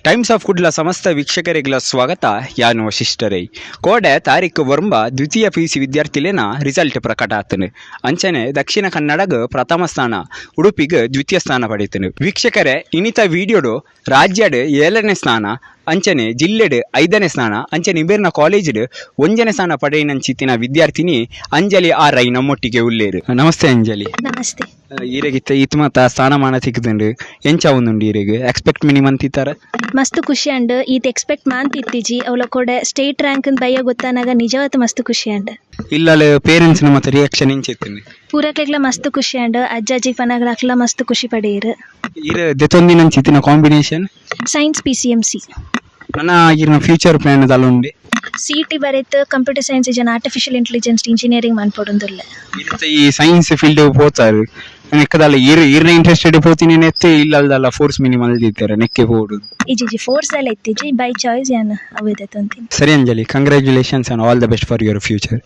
Times of Kudla ಸಮಸ್ತ ವೀಕ್ಷಕರಿಗಳ ಸ್ವಾಗತ. ಯಾನು ವಶಿಷ್ಠರೈ. ಕೋಡೆ ತಾರೀಕು 9 ದ್ವಿತೀಯ ಪಿಯುಸಿ ವಿದ್ಯಾರ್ಥಿಲೇನ ರಿಸಲ್ಟ್ ಪ್ರಕಟ ಆತನು. ಅಂಚನೆ ದಕ್ಷಿಣ ಕನ್ನಡಗ್ ಪ್ರಥಮ ಸ್ಥಾನ, ಉಡುಪಿಗ್ ದ್ವಿತೀಯ ಸ್ಥಾನ ಪಡೆಯುತ್ತನು. ವೀಕ್ಷಕರೇ, ಇನಿತ ವಿಡಿಯೋಡು ರಾಜ್ಯಡ್ 7ನೇ ಸ್ಥಾನ, ಅಂಚನೆ ಜಿಲ್ಲೆಡ್ 5ನೇ ಸ್ಥಾನ, ಅಂಚನೆ ಇಂಬೇರ್ನ ಕಾಲೇಜ್ಡ್ 1ನೇ ಸ್ಥಾನ ಪಡೆಯಿನಂಚಿತ್ತಿನ ವಿದ್ಯಾರ್ಥಿನಿ ಅಂಜಲಿ ಆರ್ ರೈ ನಮ್ಮೊಟ್ಟಿಗೆ ಉಲ್ಲೇರು. ನಮಸ್ತೆ ಅಂಜಲಿ. ನಮಸ್ತೆ. ಈರೆಗಿತ್ತ ಈತ್ ಮಾತ ಸ್ಥಾನಮಾನ ಸಿಕ್ಕುದುಂಡು, ಎಂಚ ಒಂದುಂಡು ಈರೆಗ್? ಎಕ್ಸ್ಪೆಕ್ಟ್ ಮಿನಿಮಮ್ ಅಂತಿತ್ತರ? ಮಸ್ತ್ ಖುಷಿ ಅಂಡ್. ಈತ್ ಎಕ್ಸ್ಪೆಕ್ಟ್ ಮಾಂತಿತ್ತಿಜಿ. ಅವಳ ಕೂಡ ಸ್ಟೇಟ್ ರ್ಯಾಂಕ್ ಬಯ್ಯ ಗೊತ್ತಾನಾಗ ನಿಜವಾದ ಮಸ್ತ್ ಖುಷಿ ಅಂಡ್. ಇಲ್ಲಲೆ ಪೇರೆಂಟ್ಸ್ ಮತ್ತೆ ರಿಯಾಕ್ಷನ್ ಎಂಚಿತ್ತಂಡು? ಪೂರಕ್ಲೆಗ್ಲ ಮಸ್ತ್ ಖುಷಿ ಅಂಡ್. ಅಜ್ಜ ಅಜ್ಜಿ ಪನಗ್ಲಾಕ್ಲ ಮಸ್ತ್ ಖುಷಿ ಪಡೆಯಿರು. ಈರ್ ದೆತೊಂದಿನಂಚಿತ್ತಿನ ಕಾಂಬಿನೇಷನ್? Science PCMC. ನನ್ನ ಈರ್ನ ಫ್ಯೂಚರ್ ಪ್ಲಾನ್ ದಾಲ ಉಂಡೆ? ಸಿಇಟಿ ಬರೆತ್ ಕಂಪ್ಯೂಟರ್ ಸೈನ್ಸ್ ಜನ ಆರ್ಟಿಫಿಷಿಯಲ್ ಇಂಟೆಲಿಜೆನ್ಸ್ ಇಂಜಿನಿಯರಿಂಗ್ ಮನ್ಪೊಡುಂದುಲ್ಲೆ. ಇತ್ತೆ ಈ ಸೈನ್ಸ್ ಫೀಲ್ಡ್ ಪೋತಾರು ನೆಕ್ಕದಲ್ಲ, ಈರ್ ಈರ್ನ ಇಂಟ್ರೆಸ್ಟೆಡ್ ಪೋತಿನಿ ನೆತ್ತೆ ಇಲ್ಲಲ್ದಲ್ಲ ಫೋರ್ಸ್ ಮಿನಿ ಮಲ್ದಿತ್ತಾರೆ ನೆಕ್ಕೆ ಪೋಡು? ಇಜ್ಜಿ, ಫೋರ್ಸ್ ಎಲ್ಲ ಇತ್ತಿಜಿ. ಬೈ ಚಾಯ್ಸ್ ಯಾನ್ ಅವು ದೆತೊಂತೀನಿ. ಸರಿ Anjali, congratulations and all the best for your future.